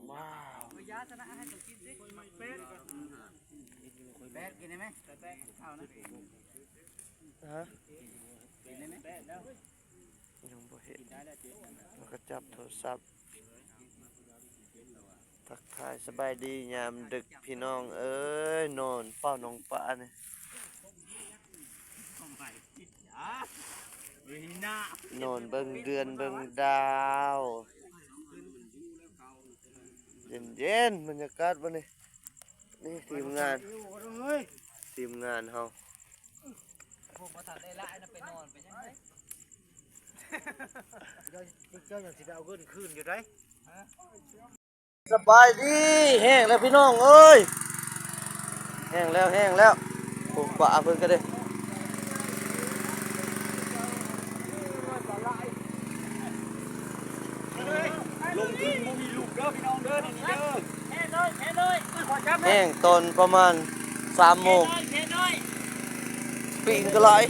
ວ້າວ ແປດກິນໄດ້ໄໝ? ເອົານະ ຮະ? ກິນໄດ້ໄໝ? ຍັງບໍ່ເຫັນ ແລ້ວກໍຈັບໂທລະສັບ ທັກທາຍສະບາຍດີຍາມດຶກພີ່ນ້ອງເອີຍ ນອນເຝົ້າໜອງປານີ້ ນອນເບິ່ງເດືອນເບິ່ງດາວ ເຢັນໆ ບັນຍາກາດມື້ນີ້ ນີ້ທີມງານ ທີມງານເຮົາ ພວກບໍ່ທັນໄດ້ຫຼາຍນະ ໄປນອນເປັນຫຍັງ ເຈົ້າ ເຈົ້າຍັງຊິໄປເອົາເງິນຄືນຢູ່ໃດ໋. ສະບາຍດີ ແຫ້ງແລ້ວພີ່ນ້ອງເອີຍ ແຫ້ງແລ້ວ ແຫ້ງແລ້ວ ໂອ້ ປາເພິ່ນກໍເດ້ ລົງທຶນບໍ່ມີລູກເດີພີ່ນ້ອງເດີ ນີ້ເດີ ແຫ້ງຕອນປະມານສາມໂມງ ປີນກໍຫຼາຍ.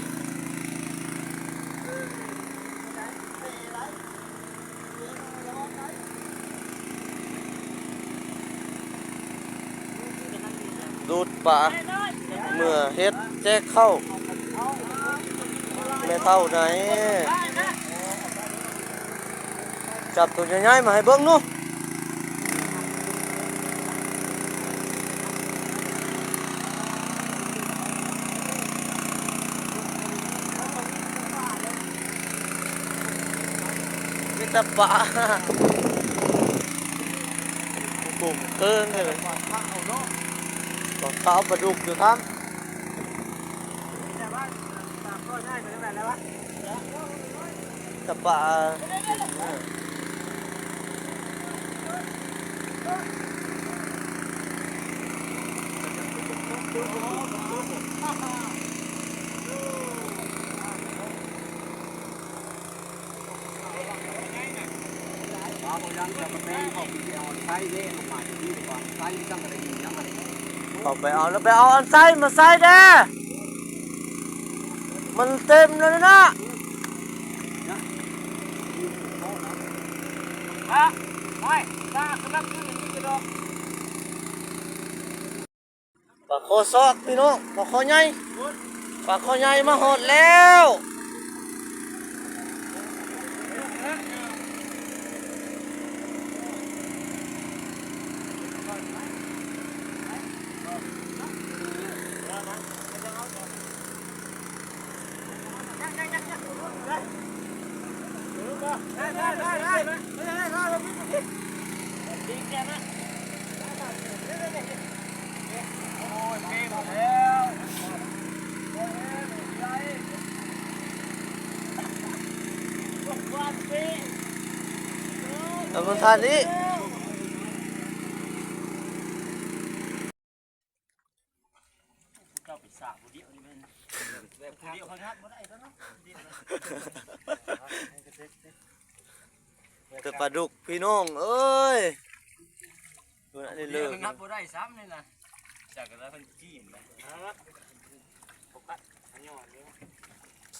ດູດປາເມືອເຮັດແຈກເຂົ້າ ແມ່ເຖົ້າໃດ ຈັບໂຕໃຫຍ່ໆ ມາໃຫ້ເບິ່ງດູ. ມີແຕ່ປາ ກຸ້ງເຄີງເລີຍ ປາຂາວປາດຸກຢູ່ທາງ ແຕ່ປາ ເອົາໄປເອົາ ແລ້ວໄປເອົາອັນໄຊມາໃສ່ແດ່ ມັນເຕັມແລ້ວນີ້ນະ. ປາຄໍສອກພີ່ນ້ອງ ປາຄໍໃຫຍ່ ປາຄໍໃຫຍ່ມາຮອດແລ້ວ. ແລ້ວມັນທ່ານີ້ ເຈົ້າໄປສາຜູ້ດຽວນີ້ແມ່ນ ແບບຜູ້ດຽວເຮົາຮັບບໍ່ໄດ້ແລ້ວເນາະ ແຕ່ປາດຸກພີ່ນ້ອງເອີຍ ເພິ່ນອັນນີ້ເລີກ ນັບບໍ່ໄດ້ຊ້ຳນີ້ນະ ຈາກກະລະເພິ່ນຈີນນະ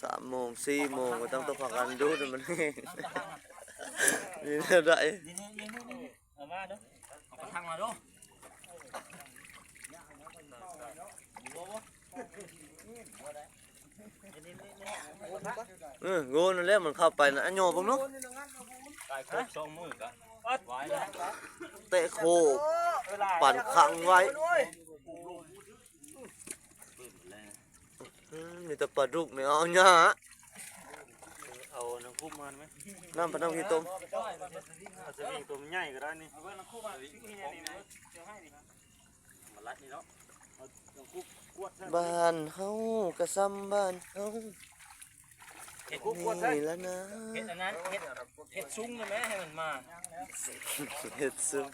ສາມໂມງ ສີ່ໂມງ ກໍຕ້ອງ ຕ້ອງພາກັນດູດໃຫ້ມັນແຫ້ງ ນີ້ແນວໃດ ນີ້ໆໆ ເອົາມາເດີ ເອົາກະຖາງມາດູ ເອີ ໂກນັ້ນແຫຼະ ມັນເຂົ້າໄປນະ ອັນຫຍໍ້ເບິ່ງດູ ຕາຍຄົບສອງມື້ກະ ເຕະໂຄບ ປັ່ນຂັງໄວ້. ອືມ ມີແຕ່ປາດຸກນີ້ ເອົາຫຍ້າ ເອົານ້ຳຄຸບມາໄດ້ໄໝ? ນ້ຳ ປານ້ຳຂີ້ຕົມ ເອົາສະວິງຕົວໃຫຍ່ກໍໄດ້ນີ້ ມາລັດນີ້ເນາະ ເອົານ້ຳຄຸບກວດໃສ່ ບ້ານເຮົາກະຊ່ຳບ້ານເຮົາ. ເຮັດ ນີ້ລະນະ ເຮັດອັນນັ້ນ ເຮັດ ເຮັດຊຸງນັ້ນແຫຼະ ໃຫ້ມັນມາ ເຮັດຊຸງ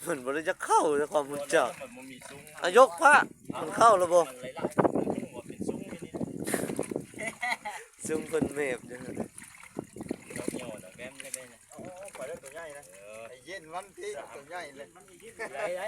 ມັນບໍ່ໄດ້ຈັກເຂົ້າ ແຕ່ຄວາມຮູ້ຈັກ ມັນບໍ່ມີຊຸງ ອາ ຍົກພະ ມັນເຂົ້າແລ້ວບໍ່? ມັນຫຼາຍໆ ມັນຮູ້ວ່າເປັນຊຸງຢູ່ນີ້ ຊຸງເພິ່ນແມບຢູ່ຫັ້ນ ດອກຫຍ້ອດອກແບມເລີຍນະ ເອົາ ເອົາໄປເດີ ໂຕໃຫຍ່ນະ ເອີ ໃຫ້ເຢັນມັນຕິ ໂຕໃຫຍ່ເລີຍ ໄດ້ ໄດ້.